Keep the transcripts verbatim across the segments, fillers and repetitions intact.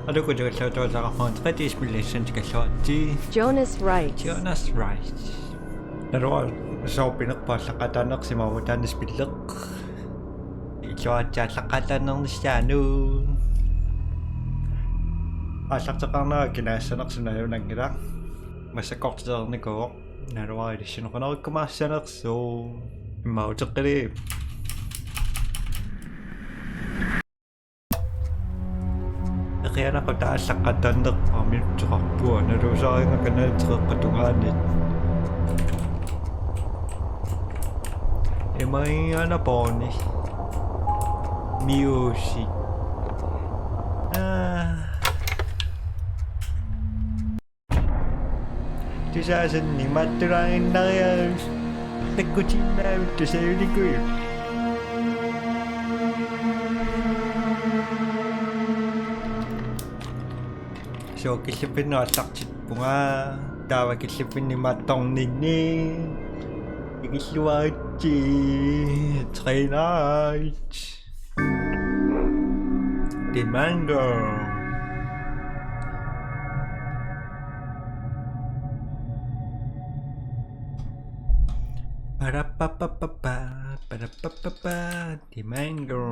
Aluku tualluutualaqarmat qatiis millissan tikalluarti. Jonas Wright. Jonas Wright. Naluara sooq pinerpoq aallaqqaataanneq simavugut taanna spilleq. Illuaritsi aallaqqaataannernissaanut. Aallarteqqaarnera kinaassanersoq najunanngilaq. Massakkortitereernikuuvoq. Naluara ilissinnut qanoq ikkumaassanersoq. Immaqa uteqqili. Eqianaqutaaq aallaqqaataannerpaaq minutseqarpunga naluusarinnga kanalitereqqatungaani. Imaanngilaq pooni. Miusi. Aa. Tusaasanni maattulaaginnariarus takkutiinnaavitta sajunikui. Sooq killiffinnut aallartippunga, taava killiffinni maattorninni. Tikilluaritsi, trænerit. Dimango. Parapapapapa, parapapapa, Dimango.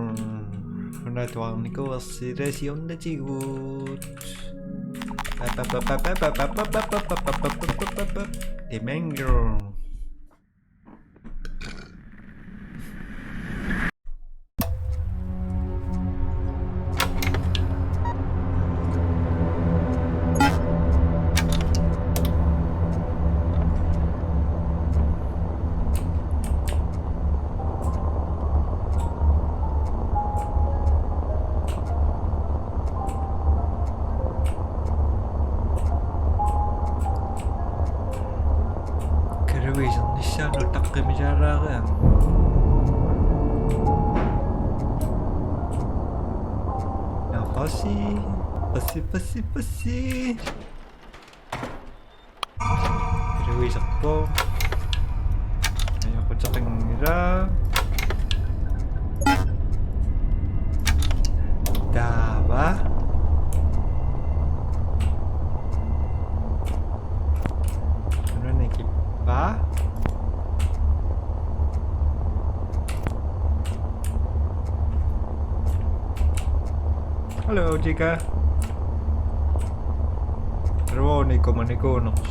Una tuarnikuuersi resiornatigut. Papapapapa, Dimango. Karuisernissaanut taqqimisaalaariaruk. Ja, passi, passi, passi, passi. Karuiserpoq. Ajoquteqanngilaq. Taava. Nunani kippa. Hello, Jika. Roni komanikuuneq.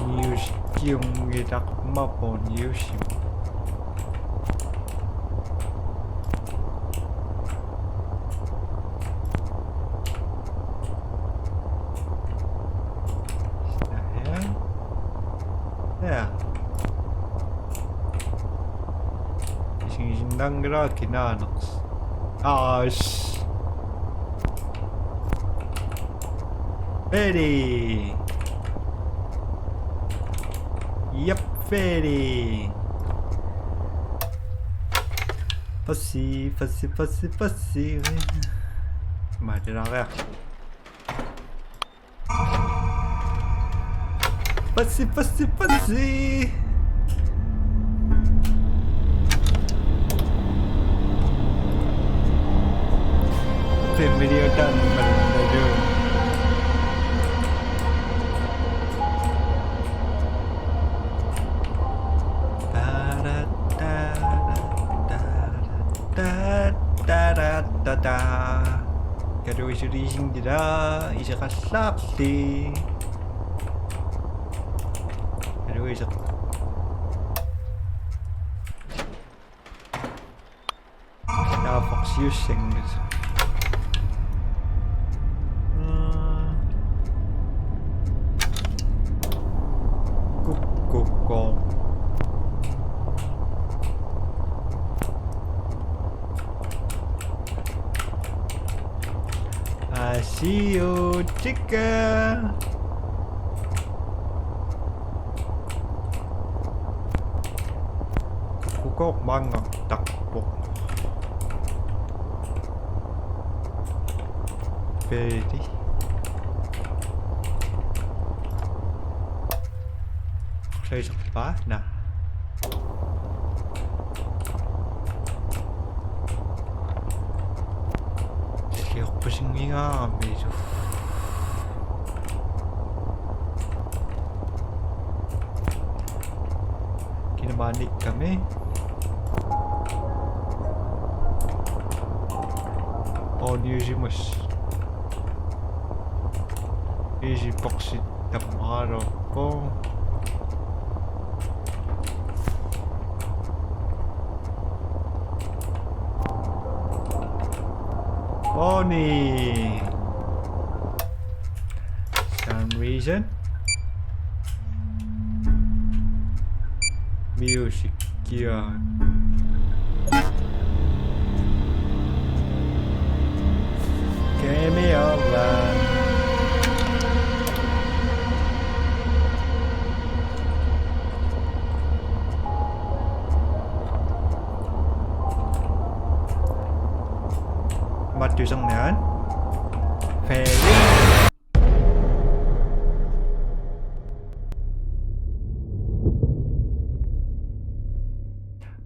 Nius kiunngitaq mapo niusim. Ja. Isigisinnaanngilaq kinaaneq. Aash. Færdig. Jep, færdig. Passi, passi, passi, passi. Maatilaariaq. Passi, passi, passi. Fem millioner done, mand. Da, da, da, da, da, da, da, da, da, da. Karuiserisinngilaq, iseqallaarli. Karuiser. Taava foksiussanngilaq. Mm. Kukkukkooq. I see you, chicken. Kukkukkooq maanngartarpoq. Færdig. Taisarpaana. Siorpusingigaarami isu. Kinamaanikkami. Oniusimus. Easy boxi tammaraluarpoq. Bonnie. Some reason. Music kia. Game over. Mattusernian. Færdig.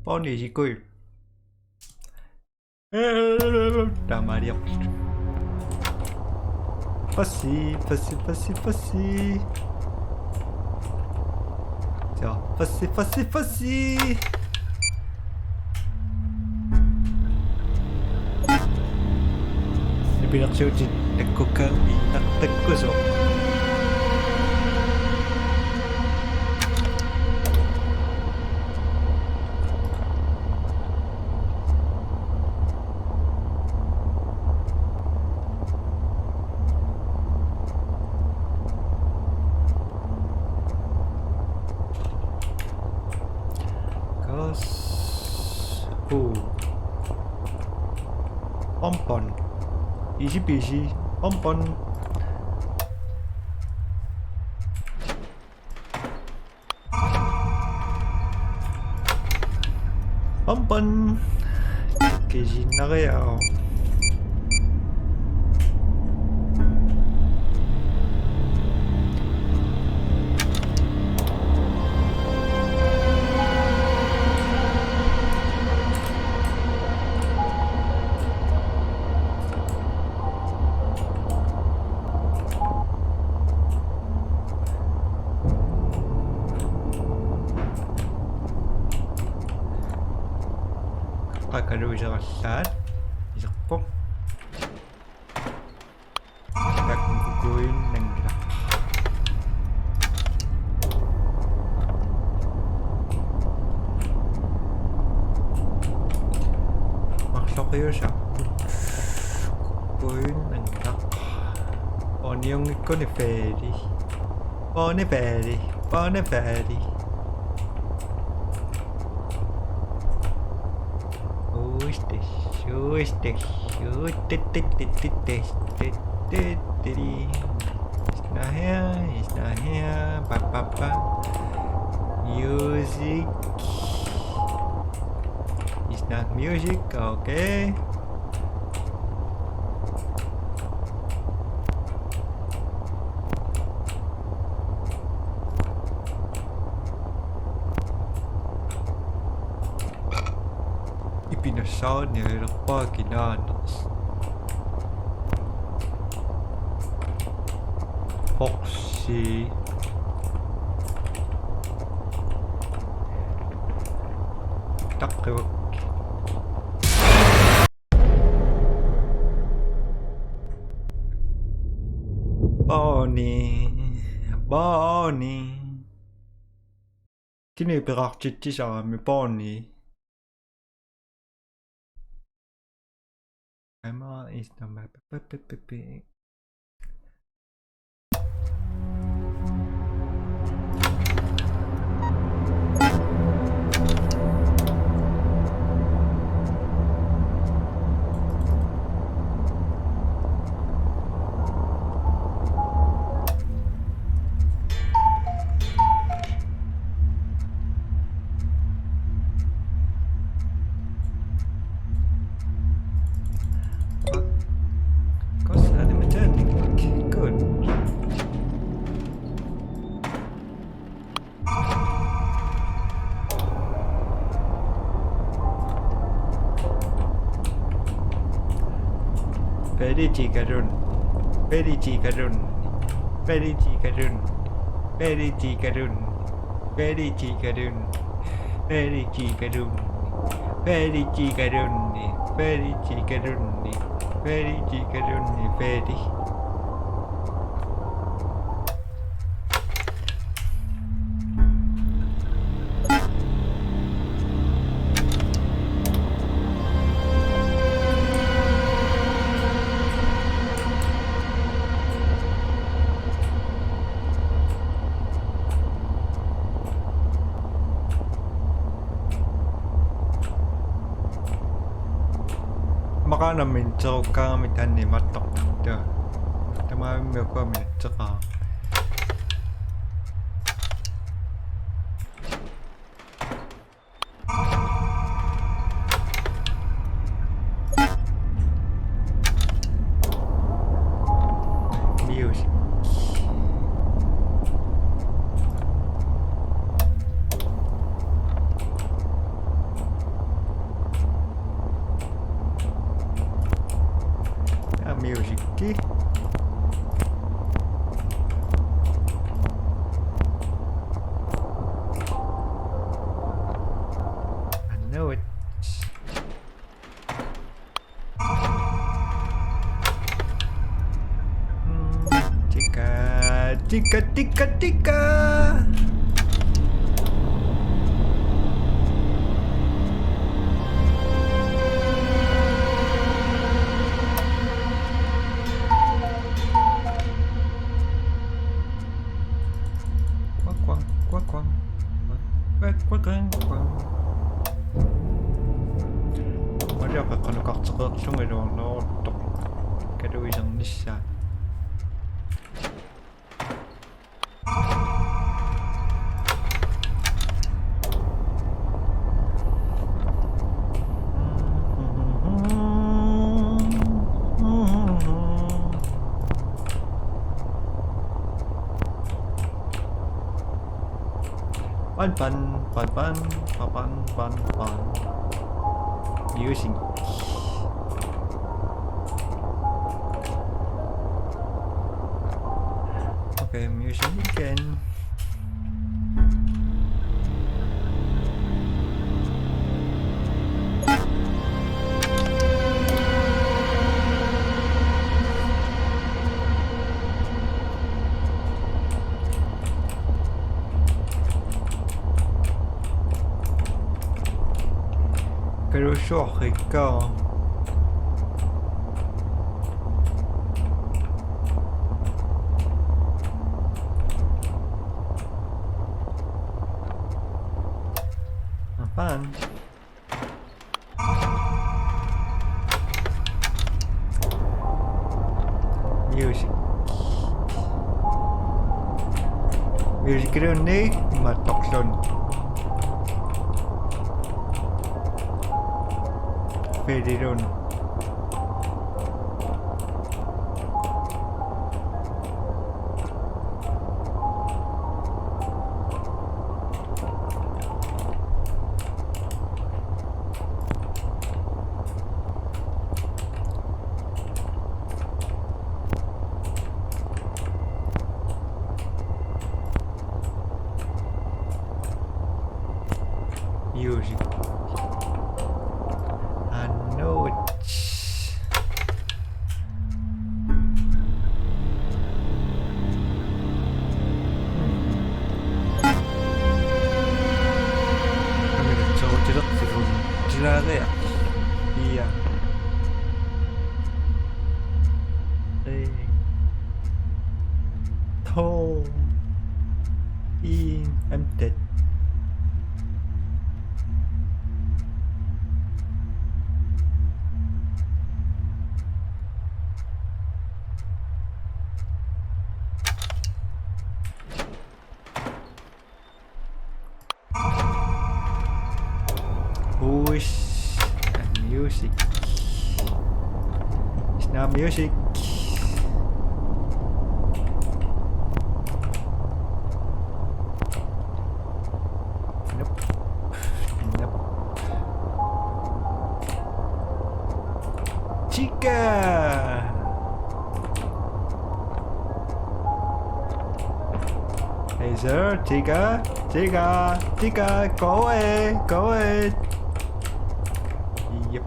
Bonnie isikui. Taamaaliorput. Passi, passi, passi, passi. Joo, passi, passi, passi. Nipilersuutit takkukka piinnartakkusoq. Kas. Huu. Bonbon. Easy peasy. Bonbon. Bonbon. Kisinnariaavoq. Qaqaluiserallaat iserpoq. Takkukuinnanngilaq. Marloqiusarput. Kuinnanngilaq. Oniungikkuni færdig. Bonnie færdig. Bonnie færdig. Uistes, uistes, uistes. He's not here, he's not here. Ba, ba, ba. Music. It's not music, okay. Ipinassaannialerpaa kinaaners. Horsii. Taqqivak. Bonnie. Bonnie. Kini peqartitsisarami Bonnie. Emma is the map. Kos animated Peri tikalun. Peri tikalun. Peri tikalun. Peri tikalun. Peri tikalun. Peri tikalun. Peri tikalun. Peri tikalun. Peri tikalun. Peri. Maqaanammin terukkaangami tanni mattoq. Tamaa. Tamaavimmi ukua minutseqaaq. Music. Ah, music. I know it. Tika, tika, tika, tika. Quack, quack, quack, quack. Quack, quack, quack, quack. Maliaqaqqanukarteqeerlunga iluarneruuttoq. Kaluisernissaa. Pan, pan, pan, pan, pan, pan, pan, pan. Music. Okay, music again. Kalussuarrikka. Apan. Music. Musicilunni mattorluni. Fililunni. Music. I know it. Amilatsoorutilersigun tilaaria. Ia. Ei. To. I. I'm dead. Push. Music. It's not music. Nope. Nope. Chica. Sir, Tigger, Tigger, Tigger, go away, go away. Yep,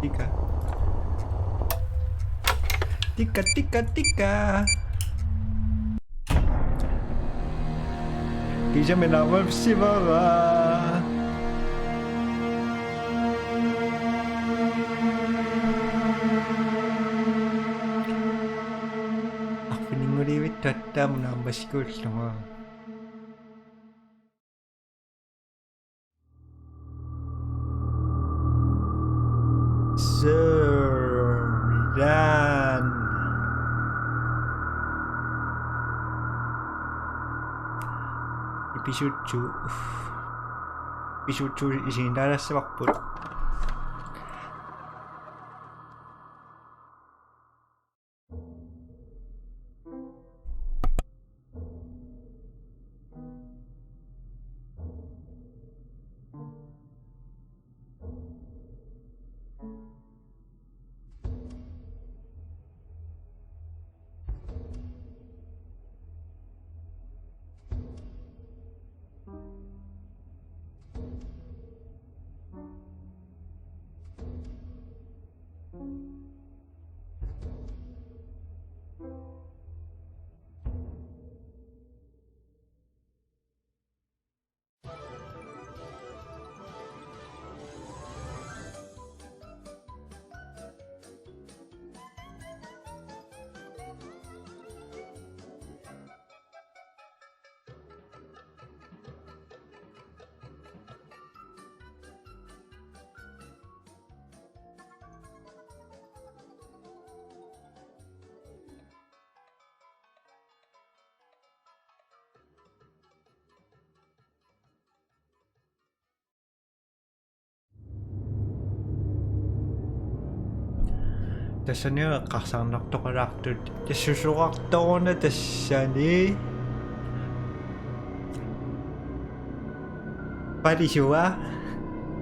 Tigger. Tigger, Tigger, Tigger. Kiisa minarmap sivara. Arfininngulivittut aamma naammassikuullunga. Søren. Episode two. Episode two isiginnaalaassavarput. Tassani eqqarsarnartoqalaartut tassusoqartoruna tassani. Parisua,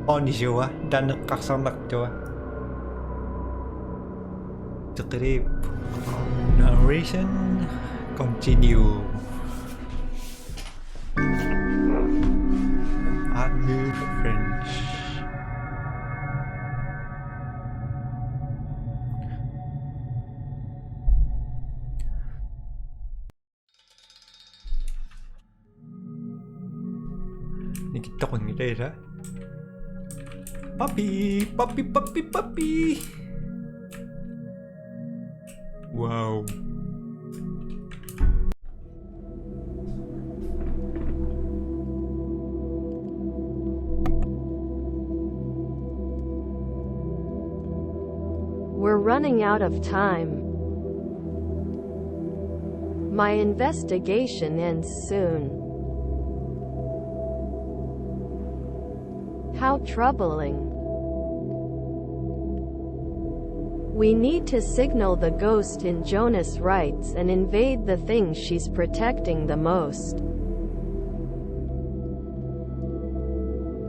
onisua, taanna eqqarsarnartua. Teqiliip. Narration continue. Add new friends. Nikittoqanngilaq ila. Papi, papi, papi, papi. Wow. We're running out of time. My investigation ends soon. How troubling. We need to signal the ghost in Jonas Rites and invade the thing she's protecting the most.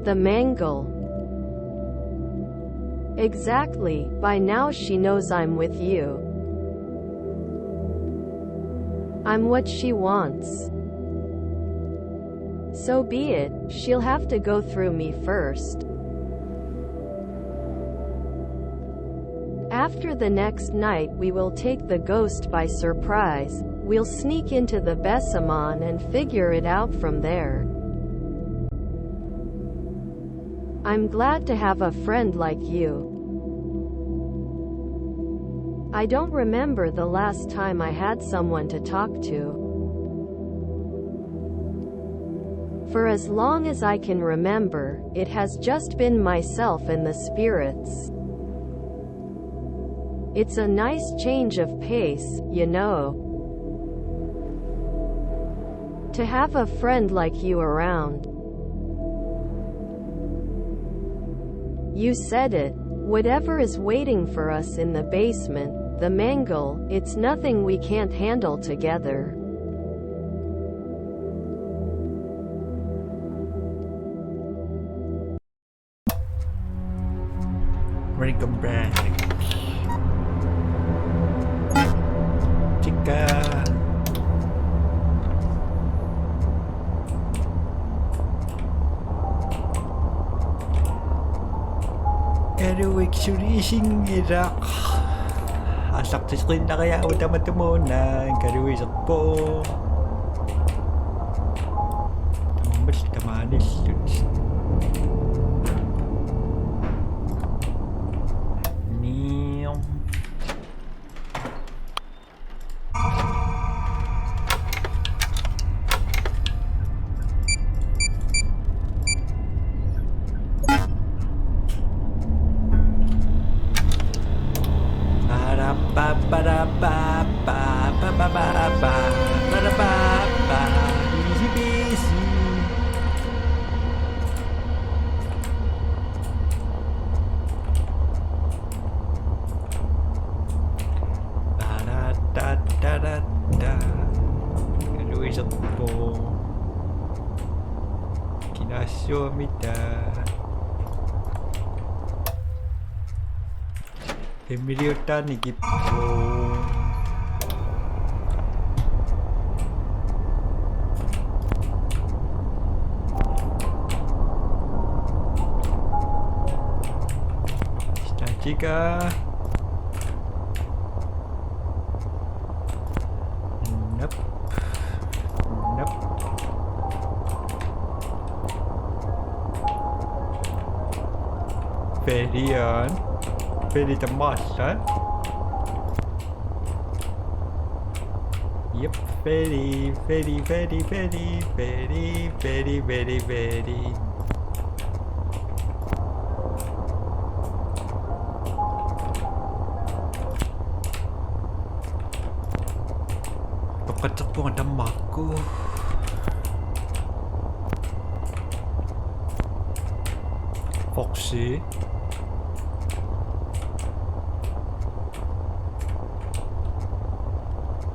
The mangle. Exactly, by now she knows I'm with you. I'm what she wants. So be it, she'll have to go through me first. After the next night, we will take the ghost by surprise. We'll sneak into the Bessamon and figure it out from there. I'm glad to have a friend like you. I don't remember the last time I had someone to talk to. For as long as I can remember, it has just been myself and the spirits. It's a nice change of pace, you know. To have a friend like you around. You said it. Whatever is waiting for us in the basement, the mangle, it's nothing we can't handle together. Welcome back. Chica. Uik sulisinngilaq. Aallarteqqiinnariarlugu tamatumuuna kaluiserpoq. Tamarmik tamaaniillutik. Niu. Easy peasy. Kaluiserpoq. Kinaassuumita. Familiuttaannikippoq. Statika. Nope. Nope. Ferian. Feri tamarmik. Yep, feri, feri, feri, feri, feri, feri, feri, feri. Toqqatserpunga tammarku. Foxi.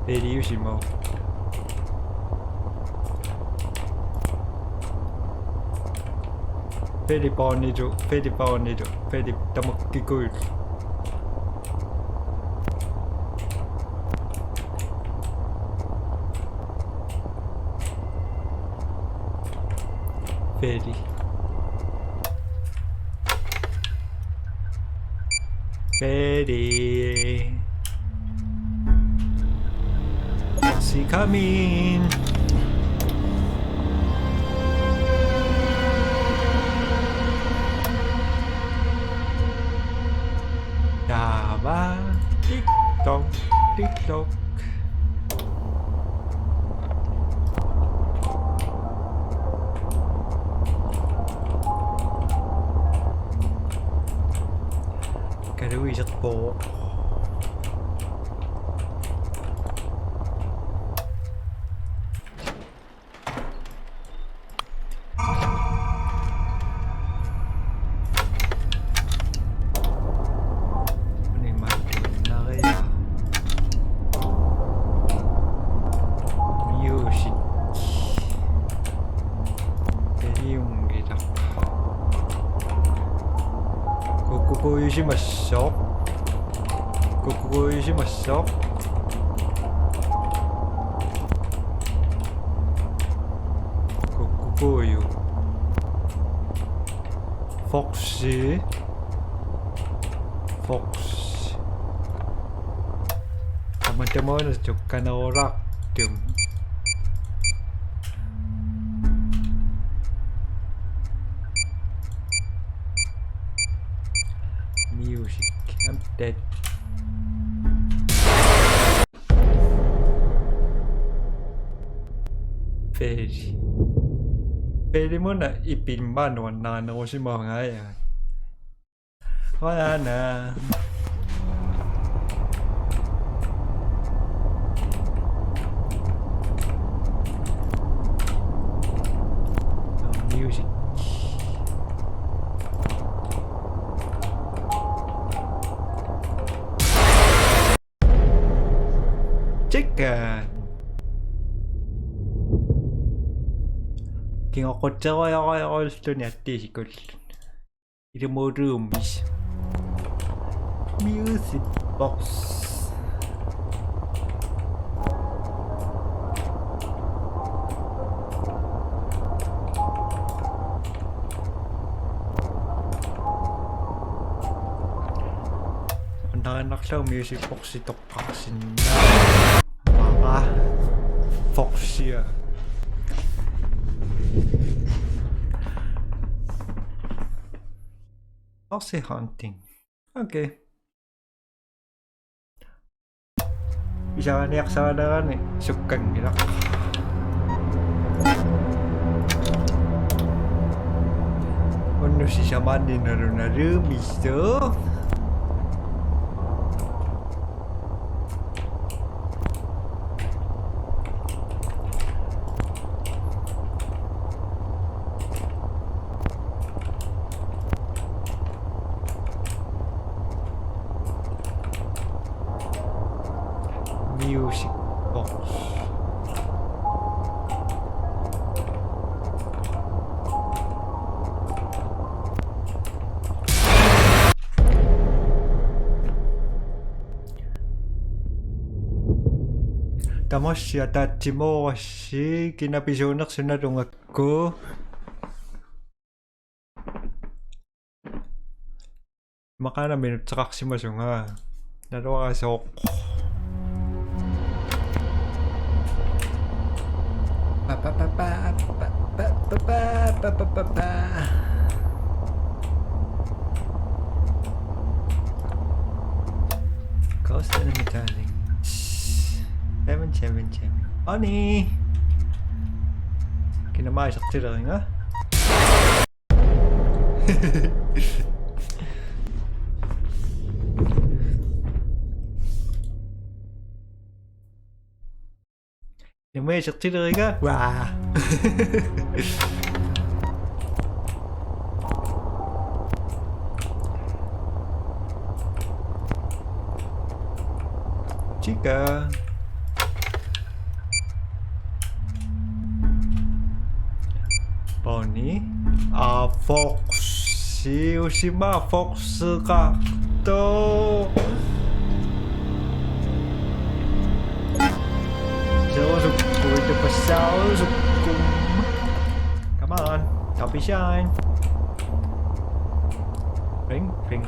Feriusimavoq. Feri paanilu, feri paanilu, feri tamakkikkuit. Feri. Feri. She coming. Taava. Tick tock, tick tock. Kaluiserpoq. Animaattuinnariarlugu. Music. Peliunngilaq. Kukkukujusimassaaq. Kukkukujusimassaaq. Kukkukuju. Foxi. Fox. Tamatumuuna tukkanerulaartumik. Music. I'm dead. Feri. Ferimuna ipimma nuannarinerusimavunga, ja. Hola, na. Music. Tjekka. Kingoqqutserujorujorujulluni attiisikul. Ilumuuluummis. Music box. Naannarlugu Music Box toqqarsinnaammata. Foxia. Foxy hunting. Okay. Pisariaqarnerani sukkanngilaq. Unnuk sisamaanni nalunaluunniit. Music Box. Tamassi ataatsimoorassi, kina pisuunersoq nalugakku. Immaqa una minutseqarsimasunga. Naluara sooq. Pa, pa, pa. Ghost enemy darling. Seven, seven, seven. Oni! Kina mai isertileriga? Kina mai isertileriga? Waa. Chica. Bonnie. Aa, Foxi, usima Foxeqartoq. Serusukkui, tupassaarusukkum. Come on, don't be shy. Ring, ring.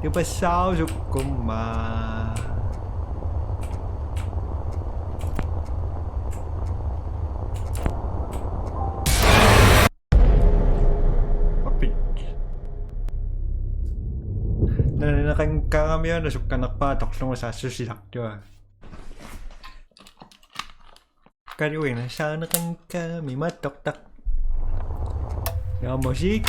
Tupassaarusukkumma. Appit. Nalineqanngikkaangami una sukkanerpaaq atorlugu saassussilartua. Kaluina saaneqanngikkaangami mattortaq. Ja, musik.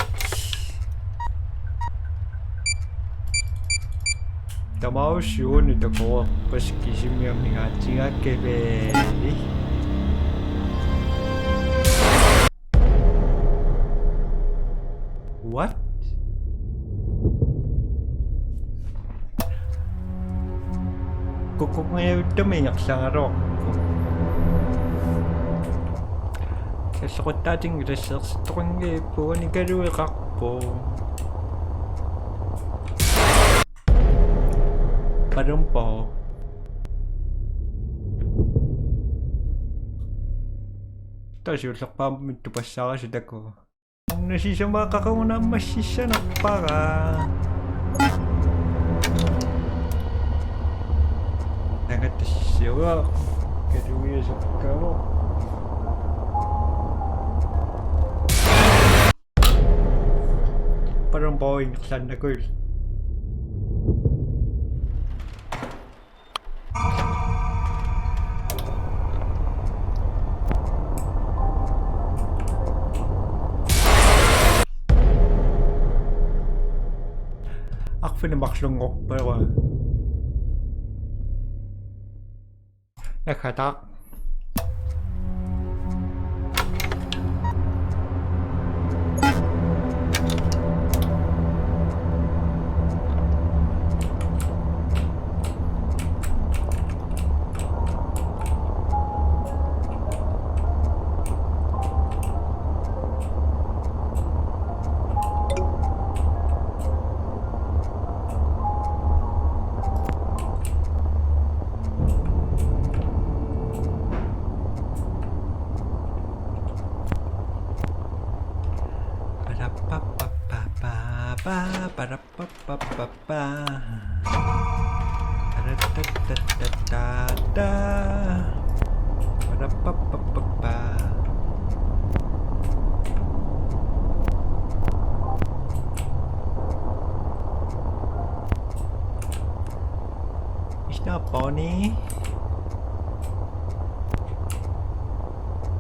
Tamaussuuni takoorpas kisimiammigaatigaakkapeeli. What? Kukungiuttumi ingerlagaluarpoq. Kallequttaatinngilaq, isertittoqanngilaq, puanikalueqarpoq. Qalumpoq. Taava siullerpaamik tupassaarusutaq takuuk. Una sisamat qaqugu naammassissanerpara. Nangattassiuaq. Kaluiasoqqavoq. Palun boing lannakuil. Arfineq-marlunngorpara. Naggataq. Pa, para, pa, pa, pa, pa. Para, ta, ta, ta, ta, ta. Para, pa, pa, pa, pa. Is that Bonnie?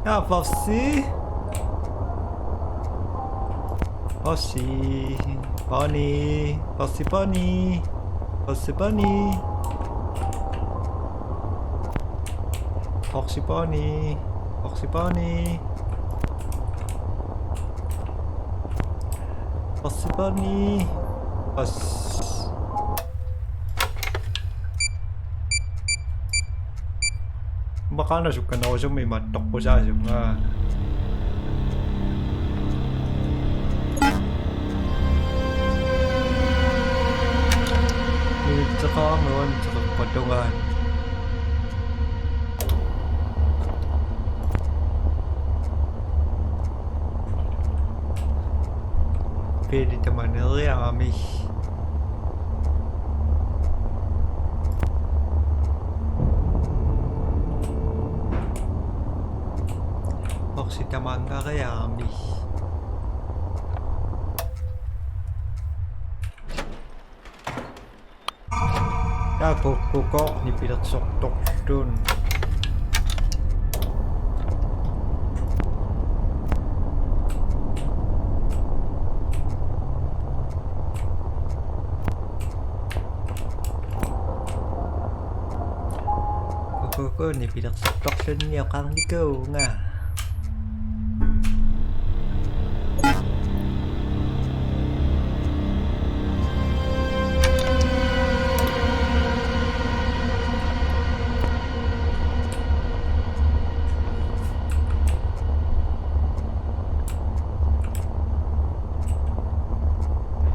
Ja, Fossi. Fossi. Bonnie. Fossi Bonnie. Fossi Bonnie. Fossi Bonnie. Fossi Bonnie. Fossi Bonnie. Fos. Maqaana sukkanerusumik imattoqqusaasunga. Nilitseqarami uani teqeqqutungaani. Pili tamaneriarami. Orsi tamangariarami. Taava kukkukooq nipilersortorluunniit. Kukkukooq nipilersortorluunniit oqarnikuuvunga.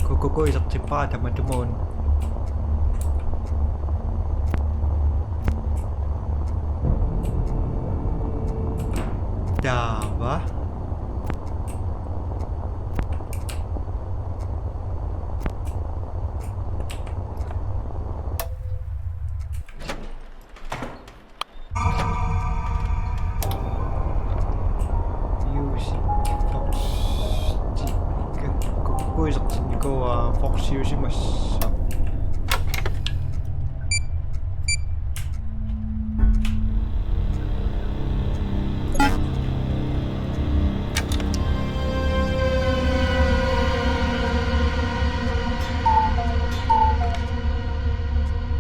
Kukkukooq isertippara tamatumuuna. Taava. Juusi. Forsi. Kukkukooq isertinnikuuara forsiusimassaaq.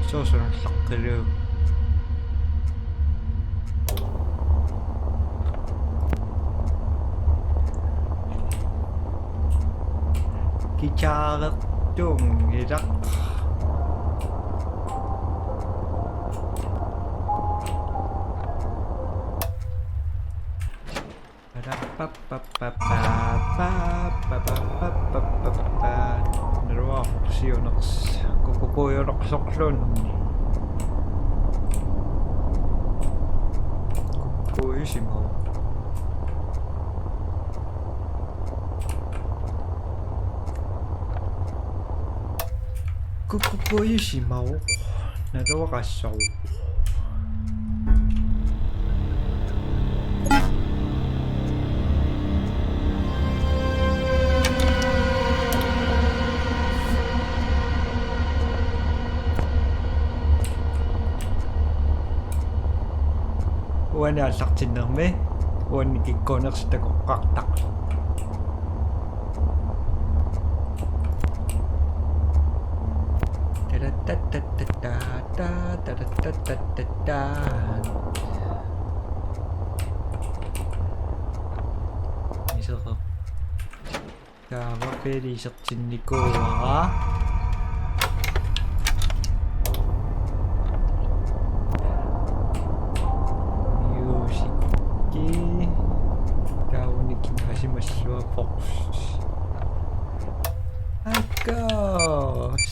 Soorlu aqqilu. Guitarertuunngilaq. Naluara forsiunersoq. Kukkukoojunersorluunniit. Kukkukuujusimavoq. Kukkukuujusimavoq. Naluaqassaaq. Uani aallartinnermi, uani kikkuunersoq takoqqaartarpoq. Tarattattattatta, tarattattattatta. Iseqeq. Taava Pele isertinnikuuara. Music. Taava uani kinguaasimassuaq forsi. Akkaas.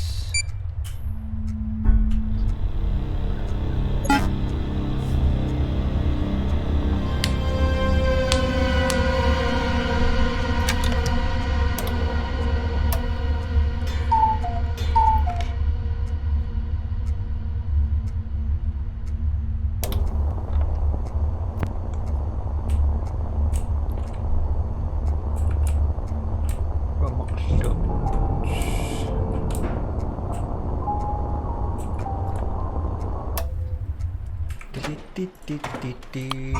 Ti, ti, ti, ti, ti.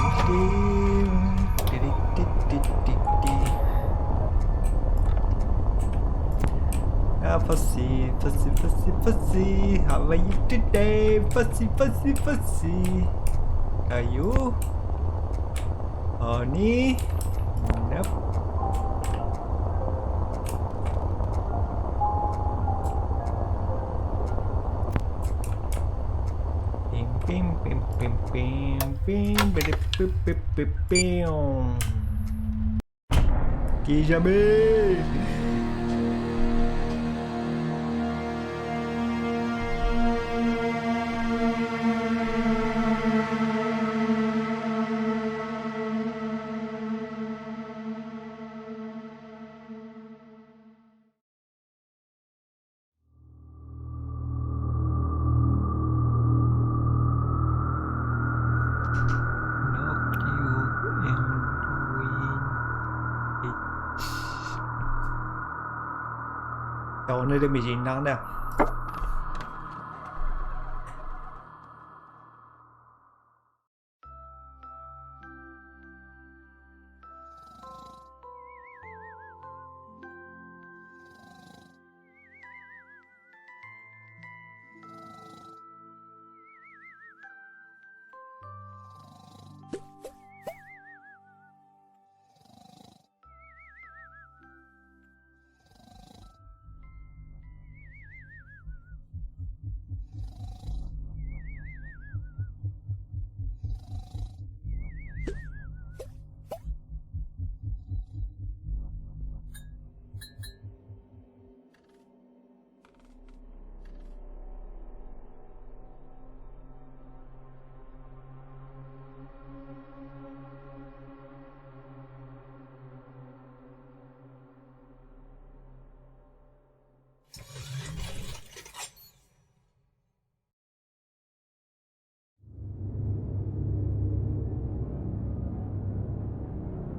Ti, ti, ti, ti, ti. Ah, Fuzzy, Fuzzy, Fuzzy, Fuzzy. How are you today? Fuzzy, Fuzzy, Fuzzy. Are you? Honey? Nope. Pim, pim, pim, pim, pim, pim, pim, pim, pim, pim, pim. Kiisami! Tawna misiinnarnera.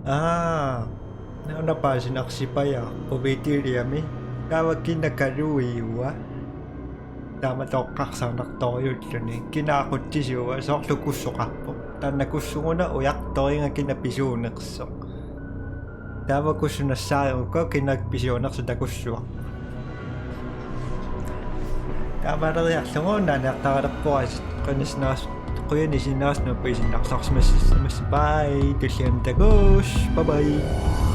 Aa, una paasinarsipajaaq Obediliami. Taava kina kaluiua? Taama toqqarsarnartorujulluni. Kina aqutsisuua, soorlu kussoqarpoq. Taanna kussuguna ujartoriga kina pisuunersoq. Taava kussoq nassaarigukku kina pisuunersoq takussuaq. Taamaaleriarlugu naaniartaralerpoq aasiit. Qujanaq sinnaagas-, qujanaq sinnaagassi nuppiisinnarsaarsimassi. Bye, tulliani takuss. Bye bye.